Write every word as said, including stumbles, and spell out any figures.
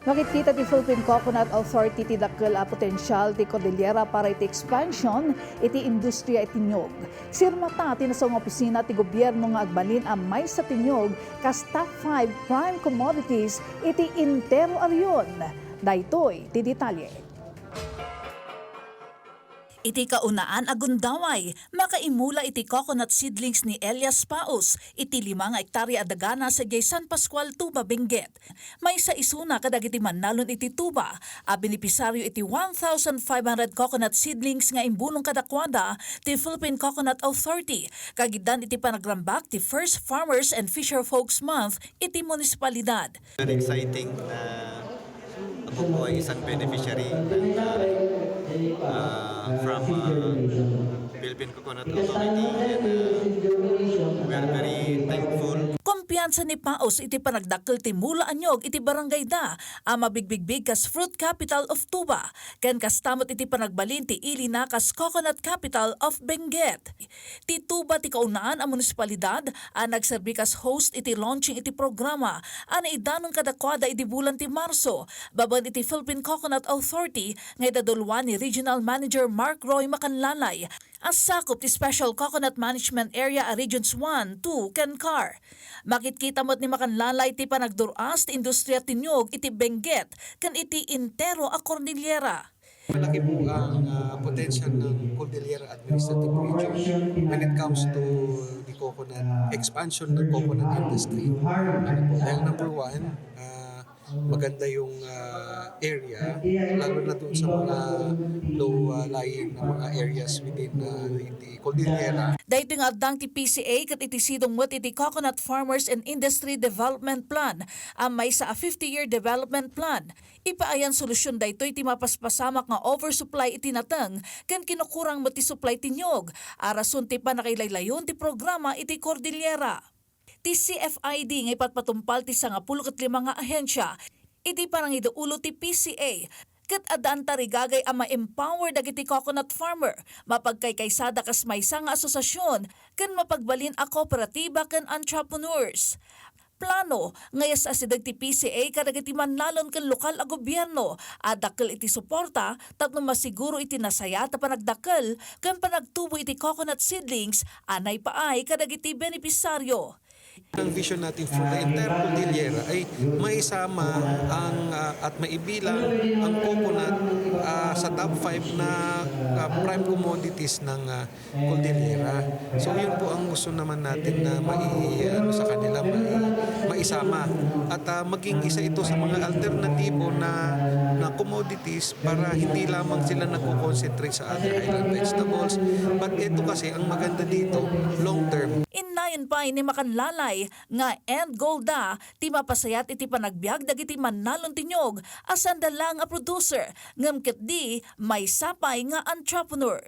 Makitkita ti Philippine Coconut Authority ti dakkel a potensial ti Cordillera para iti expansion iti industriya iti niyog. Sirmata ti nasao nga opisina ti gobierno nga agbalin a maysa ti niyog kas top five prime commodities iti entero a rehiyon. Daytoy ti detalye. Iti kaunaan a gundaway, makaimula iti coconut seedlings ni Elias Paos iti lima nga ektarya a dagana sadiay San Pascual, Tuba, Benguet. Maysa isuna kadagiti mannalon iti Tuba a benepisaryo iti one thousand five hundred coconut seedlings nga imbunong kadakuada ti Philippine Coconut Authority, kagiddan iti panagrambak ti First Farmers and Fisher Folks Month iti munisipalidad. Very exciting na ako po ay isang beneficiary ng, ah, from, ah, Philippine Coconut Authority, and, ah, we are very thankful. Kumpiyansa ni Paos iti panagdakkel ti mula a niyog iti barangayda a mabigbigbig kas Fruit Capital of Tuba, ken kasta met iti panagbalin ti ilina kas Coconut Capital of Benguet. Ti Tuba ti kaunaan a munisipalidad a nagserbi kas host iti launching iti programa a naidanon kadakuada idi bulan ti Marso, babaen iti Philippine Coconut Authority nga idaduluan ni Regional Manager Mark Roy Macanlalay a sakup ti Special Coconut Management Area a Regions one, two, ken car. Makitkita met ni Macanlalay ti panagdur-as ti industriya ti niyog iti Benguet ken iti entero a Cordillera. Malaki po ang, ah, potential ng Cordillera Administrative Region when it comes to the coconut, expansion ng coconut industry. Ano po, dahil number one, ah, maganda yung, ah, area, lalo na doon sa mga low, ah, lying na mga areas within, ah, the Cordillera. Daytoy nga addang ti P C A ket iti sidong met iti Coconut Farmers and Industry Development Plan a maysa a fifty-year development plan. Ipaayan solusyon daytoy ti mapaspasamak nga oversupply iti nateng ken kinukurang met ti supply ti niyog a rason ti pannakailaylayon ti programa iti Cordillera. Ti C F I D nga ipatpatumpal ti sangapulo ket lima nga ahensia iti panangiduulo ti P C A ket addaan tarigagay a ma-empower dagiti coconut farmer, mapagkaykaysada kas maysa nga asosiasion ken mapagbalin a kooperatiba ken entrepreneurs. Plano nga iasideg ti P C A kadagiti mannalon ken lokal a gobierno a dakkel iti suporta tapno masiguro iti nasayaat a panagdakkel ken panagtubo iti coconut seedlings a naipaay kadagiti benepisaryo. Ang vision natin for the entire Cordillera ay maisama ang, ah, at maibilang ang coconut, ah, sa top five na, ah, prime commodities ng, ah, Cordillera. So, yun po ang gusto naman natin na mai-, ano, sa kanila, mai-, maisama. At, ah, maging isa ito sa mga alternatibo na, na commodities para hindi lamang sila nagko-concentrate sa other highland vegetables. But ito kasi, ang maganda dito, long term. Innayon pay ni Macanlalay nga end goal da ti mapasayat iti panagbiag dagiti mannalon ti niyog a sanda la nga producer, ngem ketdi maysa pay nga entrepreneur.